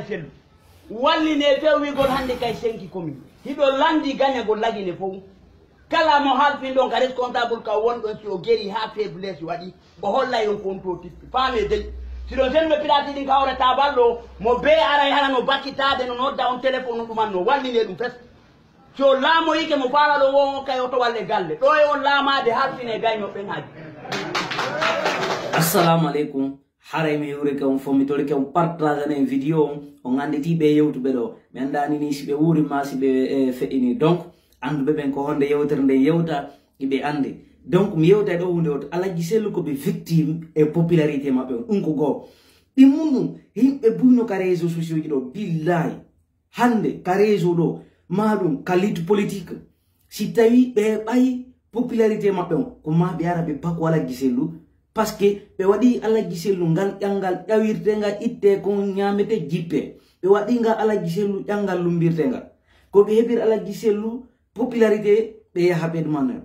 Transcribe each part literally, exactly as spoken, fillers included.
Sellu. Walline few wigol hannde kay senki komin. Hiɗo lanndi gañagol lagine fow. Kala mo halfin ɗon ka responsable ka won ɗon si o geri haa faiblesse waɗi, o hollay on ko on to tippi. Faame dey. Si ɗon senno piɗaati ɗin ka hoore taabal ɗo, mo bee aray hara no bakkitaade no nodda on téléphone ɗuman no walline ɗum fes. Si o laamoyike mo faala ɗo wo on okkay oto walle galle. Ɗo e on laamaade halfine gayno ɓen haji. Assalamu alaikum. Haray mi hewrike on fof mi torike on partage en vidéo on on annditi ɓe yewtuɓe ɗo mi anndani ni si ɓe wuuri ma si ɓe eh, feƴƴini donc annduɓe ɓen ko honde yewtere nden yewta iɓe anndi donc mi yewta ɗo hunde oto alhaji sellu ko ɓe victime e popularité maɓɓe on ɗum ko goo ɗimmun ɗum yimɓe buyno ka réseau sociaux ji ɗo billahi hannde ka réseau ɗo ma ɗum ka lutte politique si tawi ɓe ɓay popularité maɓɓe on ko ma ɓe ara ɓe bako alhaji sellu parce que ɓe waɗi alhaji sellu ngal ƴanngal ƴawirte ngal itte kon ñamete jippe ɓe waɗi ngal alhaji sellu ƴanngal lumbirte ngal ko ɓe heɓir alhaji sellu popularité ɓe yaha ɓe ɗumannoyo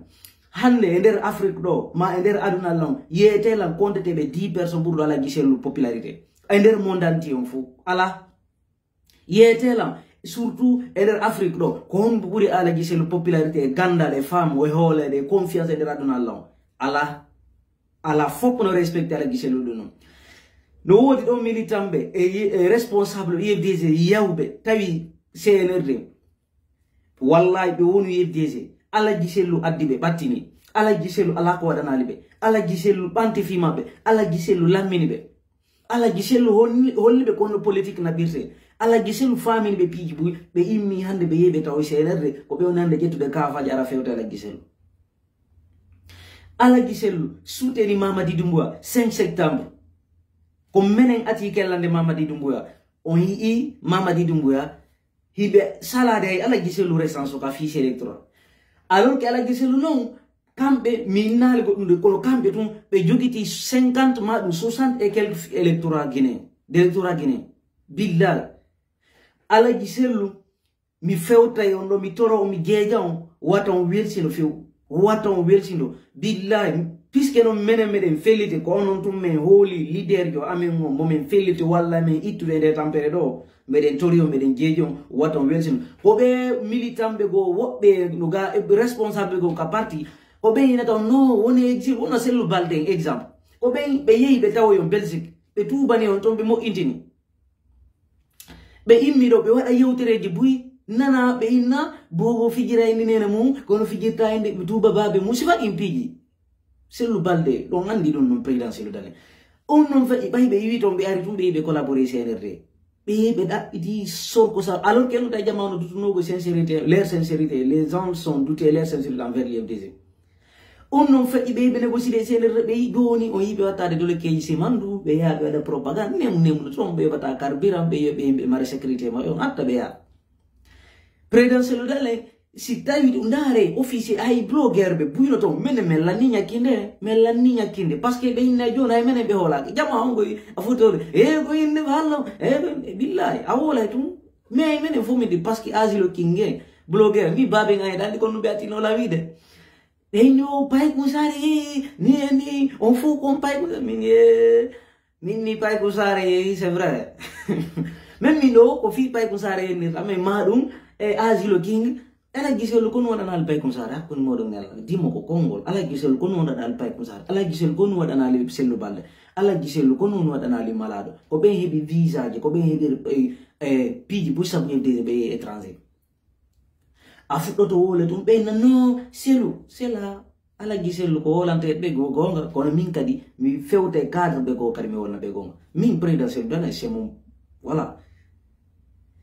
hannde e nder afrique ɗo ma e nder aduna allah on yeetelan konteteɓe dix personnes ɓurɗo alhaji sellu popularité e nder monde entier on fof ala yeetelam surtout e nder afrique ɗo ko honɓe ɓuri alaji sellu popularité e gandal e femme e hooleede e confiance e nder aduna allah on ala ala fof no respecté alaji sellu ɗum non no woodi ɗo militanɓe e e responsable ufdg yawɓe tawi cnrd wallahi ɓe wonu ufdg alaji sellu addi ɓe ɓattini alaji sellu ala ko waɗanali ɓe alaji sellu ɓanti fi maɓɓe alaji sellu lammini ɓe Alaji Sellu holli ɓe kono politique naɓirte. Alaji Sellu faamini ɓe piiji buy. Ɓe immi hannde ɓe yehi ɓe tawoy C N R D ko ɓe woni hannde ƴettude kaafaaji ara fewta Alaji Sellu. Alaji Sellu soutenir Mamadi Doumbouya cinq septembre. Ko menen ati kellande Mamadi Doumbouya. On yi'i Mamadi Doumbouya hiɓe salaade hay Alaji Sellu recensé ka fiche électoral. Alors que Alaji Sellu non kamɓe mi innaali goɗɗum de kono kamɓe tun ɓe jogiti cinquante ma ɗum soixante et quelque électorat guinéen d'électorat guinéen billahi alaji sellu mi fewtay on ɗo mi toro on mi jeeja on wata on welsindo few wata on welsindo billahi puisque non menen meɗen felliti ko onon tun min hooli leader jo amen on momin felliti walla min ittude nde tampere ɗo Mbeɗen tori on, mbeɗen jeeji on, wata on welsin. Ko ɓe militant ɓe goo, woɓɓe no ga responsable ɓe goo ka parti, ko ɓe ina taw no woni exil, wona sellu balde en exemple. Ko ɓe ɓe yehi ɓe tawoy on Belgique, ɓe tuubani on toon ɓe moƴƴintini. Ɓe immi ɗo ɓe waɗa yewtereeji buy, nana ɓe inna bobo fijira e ndinene mum, kono fijirta e nde ɓe tuuba baabe mum, sifa ɗin piiji. Sellu balde, ɗon anndi ɗum non président Sellu Dane. On non faƴi ɓay ɓe iwi toon ɓe ari tun ɓe yiɓe collaboré C N R D. ɓe yehi ɓe ɗaɓɓiti sorko sa alors que annduɗa jamanu dutunoogo sincérité leur sincérité les gens sont douté leur sincérité envers les deuxième on noon feƴƴi ɓe yiɓe négocié senere ɓe yi jooni on yiɓe wattade dole keji simandu ɓe yaha ɓe waɗa propagande nemu nemu no toon ɓe yoɓata carburant ɓe yoɓe yimɓe mara sécurité ma on atta ɓe yaha président seludale si tawi ɗum ndaare officier hay blogueur ɓe buyno toon minen min lanni ñakkinde min lanni ñakkinde par ce que ɓe inna jooni hay minen ɓe hoolaaki jama on koy a foti hoore e ko inde ko hallo e billahi a hoolay tun mais minen fof min ɗi par ce que asilo kinge blogueur mi baabe ngan e ɗanɗi kono ɓe attino la wiide ɓe inni o pay kum sare e ni e ni on fof kon pay kum min e min ni pay kum sare e c'est vrai même min ɗo ko fi pay kum sare e ni tame ma ɗum e asilo kinge Alhaji Sellu ko no waɗanaali Paykum Saare hakkunde mooɗon e Allah dimo ko konngol Alhaji Sellu ko no waɗanaali Paykum Saare Alhaji Sellu ko no waɗanaali Sellu Balde Alhaji Sellu ko no waɗanaali malaaɗo ko ɓen heɓi visaaji ko ɓen heɓi e, e, piiji buy sabu ñebde ɓe e étranger a fuɗɗoto wole ɗum ɓen nanno Sellu Sela Alhaji Sellu ko wolante ɓe go goonga kono min kadi mi fewta e cadre ɓe goo kadi mi wonna ɓe goonga min président Sellu dana c'est mon voilà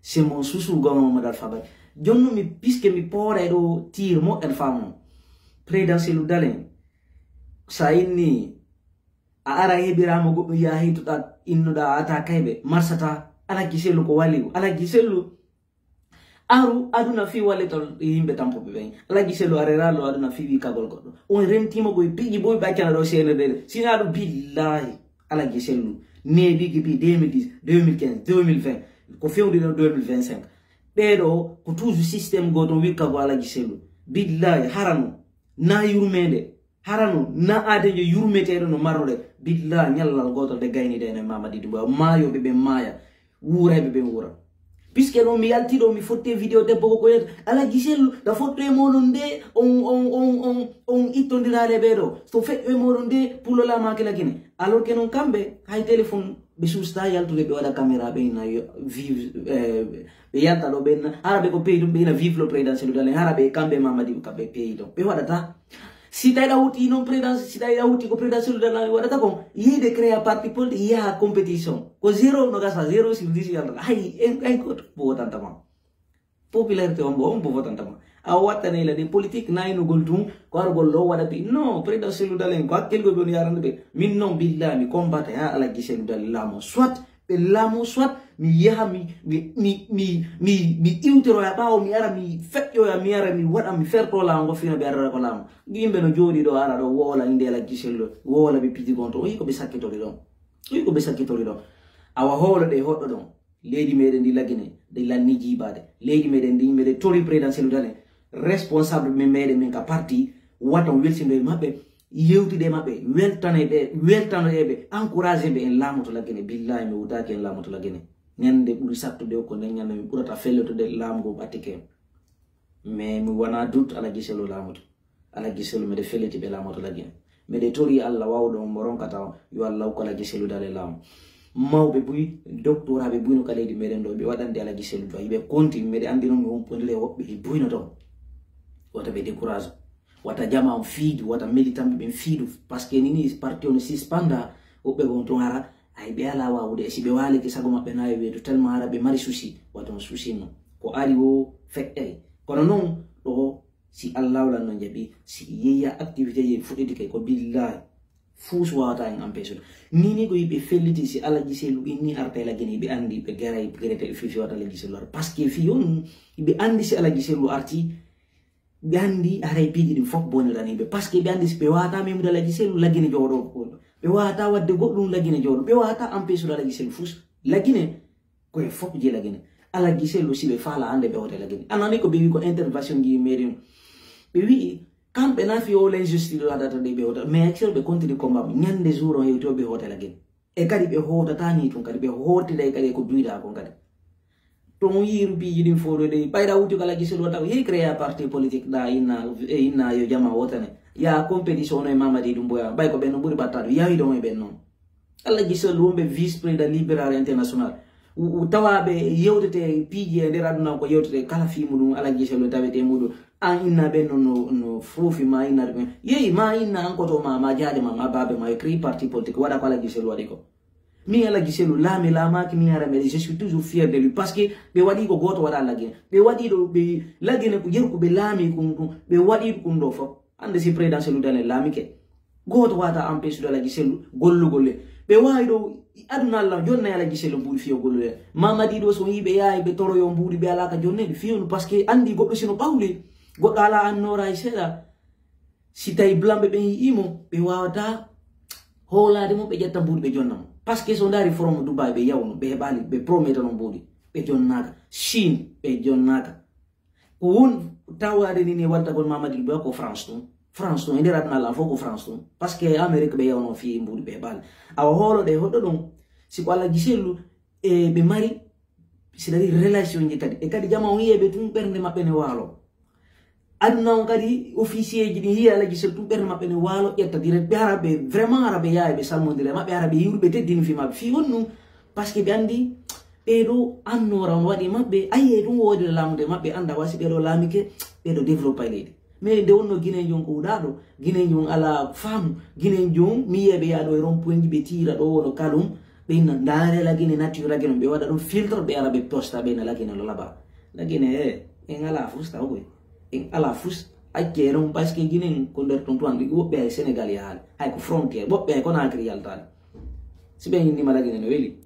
c'est mon chouchou goonga Mamadou Alpha Bari jonno mi puisque mi pooray ɗo tir moƴƴat famo président Sellu dalen sa inni a ara heɓirama goɗɗum yaha hituɗa innuɗa ata kayɓe marsata Alhaji Sellu ko waliw Alhaji Sellu Aru aduna fii wallitol yimɓe tampuɓe ɓen. Alaji Sellu areralo aduna fii wi kagol goɗɗo. On rentima koye piiji boy ɓe accana ɗo senede de. Sina ɗum billahi Alaji Sellu. Neeɓi gibi deux mille dix, deux mille quinze, deux mille vingt. Ko fewde ɗo deux mille vingt-cinq. Ɓeɗo ko toujours système goto wi kago Alaji Sellu. Billahi harano na yurmede. Harano na adejo yurmeteɗo no marnoɗe. Billahi ñallal gotol de gaynide enen Mamadi Dumba. Mayoɓe ɓe maya. Wuurayɓe ɓen wuura. Puisque ɗon mi yalti ɗo, mi fotti e vidéo debbo ko ko yetta. Alhaji Sellu, ta fotto e moɗon nde, on, on, on, on, on ittondiraale ɓee ɗo. So feƴƴo e moɗon nde, pulo laamaaki Lagine. Alors que non kamɓe, hay téléphone, ɓe suusta yaltude, ɓe waɗa caméra, ɓe ina yo-, vive, eh, ɓe yalta ɗo, ɓe ina, hara ɓe ko pays ɗum, ɓe ina vive le président Sellu Dalein, hara ɓe kamɓe Mamadi kamɓe pays ɗum. Ɓe waɗata. Si tawi a hawti non président, si tawi a hawti ko président Sellu Dalein waɗata kon, yiyde créa parti politique, yaha compétition. Ko zéro no gasa, zéro sur dix yaltata. Hay, en, en ko, ko wotanta ma. Popularité on mbo, on mbo votanta ma. A wattane ila de politique naynugol tun, ko argol ɗo waɗa bi. Non, président Sellu Dalein, ko hakkilgol ɓe on yarande ɓe. Min non, billahi, mi combattre ha Alhaji Sellu Dalein laamo. Soit ɓe laamo, soit mi yaha, mi, mi, mi, mi, mi, mi iwtoroya ɓaawo, mi ara, mi feƴƴoya, mi ara, mi waɗa, mi ferto laamo ngo fina ɓe arata ko laamo. Yimɓe no jooɗi ɗo, ara ɗo, woola inde Alhaji Sellu, woola ɓe piji gon to. O yi ko ɓe sakkitori ɗon. O yi ko ɓe sakkitori ɗon. Awa hoolo ɗe hoɗɗo ɗon. Leydi meɗen ndi Lagine, ndi lanni jiibaade. Leydi meɗen ndi, meɗen tori président Sellu Dalein, responsable men, meɗen men ka parti, wata on welsindo e maɓɓe, yewtude e maɓɓe, weltano e ɓe, weltano e ɓe, encouragé ɓe, en laamoto Lagine. Billahi, mi wutaaki en laamoto Lagine. Ñande ɓuri sattude o ko nden ñande mi ɓurata fellotude laamu ngo ɓattike en. Mais mi wona doute Alhaji Sellu laamoto. Alhaji Sellu, meɗe felliti ɓe laamoto Lagine. Meɗe tori Allah wawɗo on mo ronkata on, yo Allah hokku Alhaji Sellu Dalein laamu. Mawɓe buy, doctoraɓe buy no ka leydi meɗen ɗo, ɓe waɗande Alhaji Sellu du'a. Ɓe konti, meɗe andi non mi won pondire woɓɓe e buy no ton. Wata ɓe décourage. Wata jama on fiidu, wata militant ɓe ɓen fiidu. Parce que ni ni parti on suspenda, woɓɓe gon ton hara, ay ɓe ala wawude. Si ɓe walike sago maɓɓe na e weedu, tellement hara ɓe mari souci, wata on souci non. Ko ari o feƴƴay. Kono non, ɗo Si Allah wala no jaɓi, si yeya activité ye fuɗɗiti kay ko billahi. Fus wawata en empêche. Ni ni ko yiɓe felliti si Alhaji Sellu inni arta e Lagine, ɓe andi, ɓe garay, ɓe garete, ɓe fifi wata Alhaji Sellu ar. Parce que fi on, ɓe andi si Alhaji Sellu arti, ɓe andi haray piiji ɗin fof bonirani ɓe. Parce que ɓe andi si ɓe wata memude Alhaji Sellu, Lagine jooɗo. Ɓe wata wadde goɗɗum, Lagine jooɗo. Ɓe wata empêche Alhaji Sellu fus. Lagine, koye fof je Lagine. Alhaji Sellu si ɓe fala hande ɓe hote Lagine. A nani ko ɓe wi ko intervention ji mairie on. Ɓe wi, kamɓe na fi o l'injustice ɗo adata de ɓe hota. Mais actuel ɓe continue combat. Ñande jour on hewti o ɓe hote Lagine. E kadi ɓe hotata ni tun kadi ɓe hotiday kadi ko duyda kon kadi. To on yiiru piiji ɗin fof ɗo de, ɓayɗa wuti ko Alhaji Sellu wata ko yehi créa parti politique ɗa inna, e inna yo jama wotane. Ya compétition no e Mamadi ɗum boya. Ɓay ko ɓen no ɓuri batta ɗum. Yahi ɗon e ɓen non. Alhaji Sellu wonɓe vice président libéral international. U-, u-, tawaɓe yewtete piiji e nder aduna ko yewtete kala fi muɗum Alhaji Sellu tawete muɗum. An inna ɓen no, no, no foofi ma inna ɓen. Yeyi ma inna an koto ma, ma jaade ma, ma baabe ma, e créé parti politique, waɗa ko Alhaji Sellu waɗi ko. Mi Alhaji Sellu laami laamaaki mi ara meɗe, je suis toujours fier de lui. Parce que ɓe waɗi ko gooto waɗa Lagine. Ɓe waɗi ɗo, ɓe Lagine ko jeru ko ɓe laami ɗum, ɗum. Ɓe waɗi ɗum ɗo fof. Hande si président Sellu Dalein laamike. Gooto wata empêche ɗo Alhaji Sellu gollugol le. Ɓe wawi ɗo aduna Allah jonna Alhaji Sellu mbuuɗi fiyo gollude. Mamadi ɗo so yiɓe yaay ɓe toroyo mbuuɗi ɓe alaka jonne ɓe fiyo parce que andi goɗɗo sino ɓawli. Goɗɗo ala annora e seeɗa. Si tawi blanc ɓe ɓen yi'imo, ɓe wawata hoolade mo, ɓe ƴetta mbuuɗi ɓe jonna mo. Parce que so ndaari forum Dubai ɓe yawno, ɓe heɓali, ɓe prometano mbuuɗi, ɓe jonnaka. Chine, ɓe jonnaka. Ko won tawade ni ni wartagol Mamadi Ba ko France tun. France tun, e nder aduna lan fof ko France tun. Parce que Amérique ɓe yawno fi mbuuɗi ɓe heɓali. Awa hoolo ɗe hoɗɗo ɗum, si ko Alhaji Sellu, e ɓe mari, c'est-à-dire relation ji kadi. E kadi jama on yiye ɓe tun ɓernde maɓɓe ne waalo. Aduna on kadi officier ji ɗin yiya Alhaji Sellu tun ɓernde maɓɓe ne waalo ƴetta direct. Ɓe hara ɓe vraiment hara ɓe yaha ɓe salmondira e maɓɓe, hara ɓe yiwri ɓe teddini fi maɓɓe. Fi on ɗum, parce que ɓe andi ɓeɗo annora on waɗi maɓɓe, ayi e ɗum wodere laamude maɓɓe anda wasi ɓeɗo laamike, ɓeɗo développe leydi. Mais nde wonno Guinéen jon ko wuɗaɗo, Guinéen jon ala faamu, Guinéen jon mi yiya ɓe yaha ɗo e rond point ji ɓe tiira ɗo wono kalum, ɓe inna ndaare Lagine nature Lagine, ɓe waɗa ɗum filtre ɓe ara ɓe posta ɓe na Lagine no laba. Lagine e, en ala fus taw koy. En ala fus, acce ɗum parce que Guinéen ko nder ton tuwan, woɓɓe hay Sénégal yahaali, hay ko frontière, woɓɓe hay Conakry yaltaali. Si ɓe innima Lagine no weli.